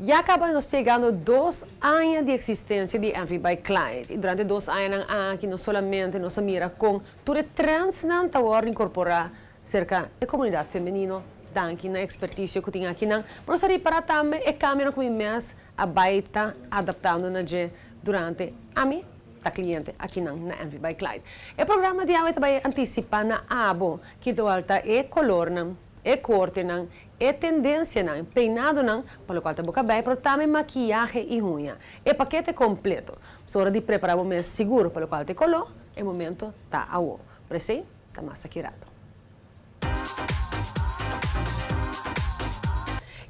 Ya caba nos ta yegando 2 aña di existencia di MV by Clyde. Y durante 2 añanan aki no solamente nos a mira con tur e trendsnan ta wordo incorpora cerca e comunidad femenino, danki na experticio cu tin akinan, pero nos a ripara tambe e cambio cu mi mes a bay ta adaptando na dje durante ami ta cliente akinan na MV by Clyde. E programa di awe tambe anticipa na abo, kico ta e colornan, e cortenan, e tendencianan, peinadonan, pa loke ta bo cabey, pero tambe maquiyahe y uña. E pakete completo. So ora di prepara bo mes sigur pa loke ta color, e momento ta awo. Presente, ta mas aki rato.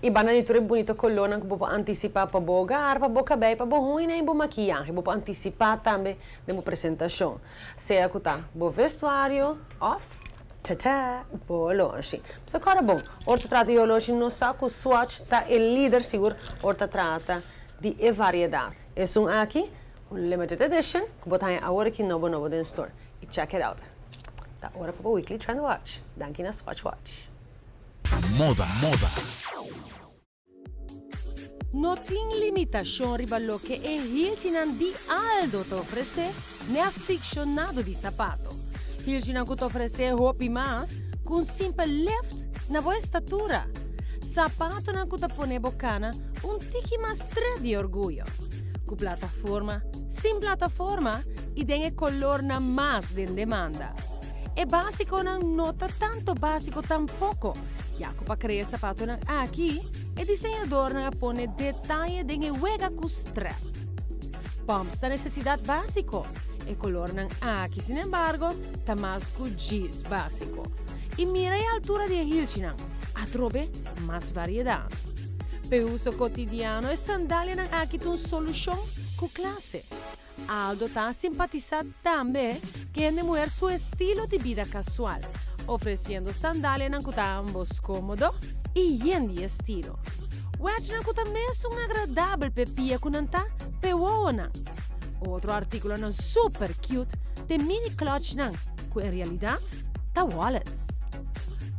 Y banda di tur e bunita colornan cu bo por anticipa pa bo hogar, pa bo cabey, pa bo uña y bo maquiyahe. Bo por anticipa tambe den bo presentacion. Sea cu ta bo vestuario of tata, bo oloshi. So awor bon, ora ta trata di oloshi, nos sa cu Swatch ta e lider sigur, ora ta trata di e variedad. Esun aki, un limited edition, cu bo ta haya awor aki nobo nobo den store. Y check it out. Ta ora pa Weekly Trend Watch. Danki na Swatch Watch. Moda, moda. No tin limitacion riba loke e hilchinan di Aldo ta ofrece n'e aficionado di sapato. Hilchinan cu ta ofrece hopi mas cu un simpel lift na bo estatura. Sapatonan cu ta pone bo cana un tiki mas stret di orguyo. Cu plataforma, sin plataforma y den e colornan mas den demanda. E basiconan no ta tanto basico tampoco, ya cu pa crea sapatonan aki, e diseñadornan a pone detaye den e wega cu strap. Pumps ta necesidad basico. E colornan aki, sin embargo, ta mas cu jeans basico. Y mira e altura di e hilchinan, atrobe mas variedad. Pa uso cotidiano, e sandalianan aki ta un solucion cu clase. Aldo ta simpatisa tambe cu e muher su estilo di bida casual, ofreciendo sandalianan cu ta ambos comodo y yen di estilo. Wedgenan cu ta mesun agradabel p'e pia cu nan ta p'e wowonan. Otro articulonan super cute ta mini clutchnan, cu en realidad ta wallets.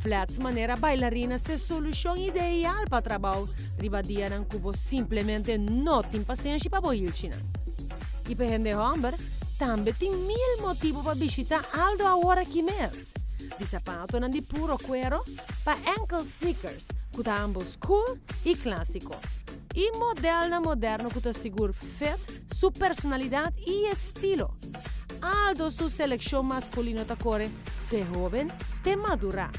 Flats manera bailarinas ta e solucion ideal pa trabou, riba dianan cu bo simplemente no tin pasenshi pa bo hilchinan. Y pa hende homber, tambe tin mil motibo pa bishita Aldo awor aki mes. Di sapatonan di puro cuero pa ankle sneakers, cu ta ambos cool y clasico. Y modelnan moderno cu ta sigur fit su personalidad y estilo. Aldo su seleccion masculino ta core di hoben te madura.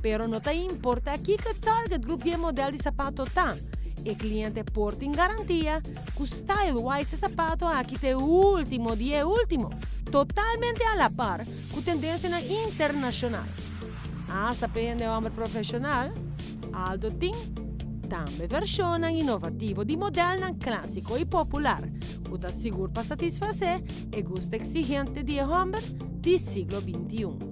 Pero no ta importa kico target group di model di sapato ta. E cliente por tin garantia cu style-wise sapato aki ta ultimo di ultimo. Totalmente a la par cu tendencia internacional. Hasta pa homber profesional, Aldo tin tambe version inovativo di model clasico y popular, cu ta sigur pa satisface e gusto exigente di homber di siglo XXI.